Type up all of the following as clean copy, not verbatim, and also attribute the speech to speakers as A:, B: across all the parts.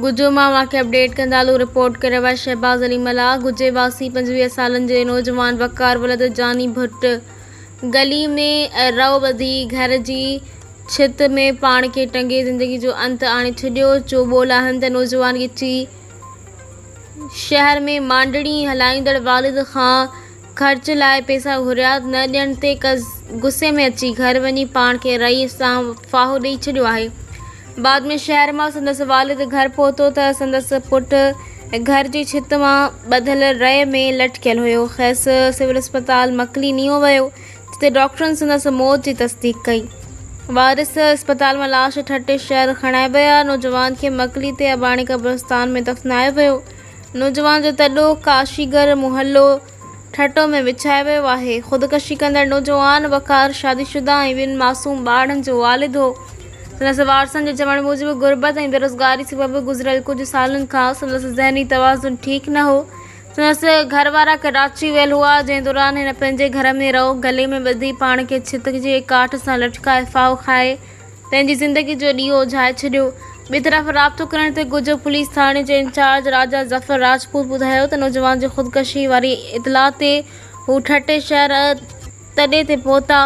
A: گجو مان اوهان کي اپڊيٽ ڪندا هلون رپورٽ ڪري رهيو آهي شهباز علي ملاح گجي واسي 25 سالن جي نوجوان وقار ولد جاني ڀٽ گلي ۾ رئو ٻڌي گهر جي ڇت ۾ پاڻ کي ٽنگي زندگي جو انت آڻي ڇڏيو چوٻول آهن ته نوجوان ڳچي شهر ۾ مانڊڻي هلائيندڙ والد کان خرچ لاء پئسا گهريا نه ڏيڻ تي غصي ۾ اچي گهر وڃي پاڻ کي رئي سان ڦاهو ڏئي ڇڏيو آهي. بعد ۾ شهر مان سندس والد گهر پهتو ته سندس پٽ گهر جي ڇت مان ٻڌل رئي ۾ لٽڪيل هيو. کيس سول اسپتال مڪلي نيو ويو جتي ڊاڪٽرن سندس موت جي تصديق ڪئي. وارث اسپتال مان لاش ٺٽي شهر کڻائي ويا. نوجوان کي مڪلي تي اباڻي قبرستان ۾ دفنايو ويو. نوجوان جو تڏو ڪاشيگر محلو ٺٽو ۾ وڇايو ويو آهي. خودڪشي ڪندڙ نوجوان وقار شادي شده ۽ ٻن معصوم ٻارڙن جو والد هو. سندس وارثن جي چوڻ موجب غربت ۽ بيروزگاري سبب گذريل ڪجهه سالن کان سندس ذهني توازن ٺيڪ نه هو. سندس گهر وارا ڪراچي ويل هئا، جنهن دوران هن پنهنجي گهر ۾ رئو گلي ۾ ٻڌي پاڻ کي ڇت جي ڪاٺ سان لٽڪائي ڦاهو کائي پنهنجي زندگي جو ڏيئو اجهائي ڇڏيو. ٻئي طرف رابطو ڪرڻ تي گجو پوليس ٿاڻي جي انچارج راجا ظفر راجپوت ٻڌايو ته نوجوان جي خودڪشي واري اطلاع تي هو ٺٽي شهر تڏي تي پهتا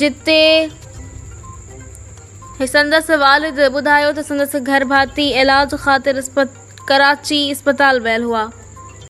A: جتي سندس والد ٻڌايو ته سندس گهرڀاتي علاج خاطر ڪراچي اسپتال ويل هئا.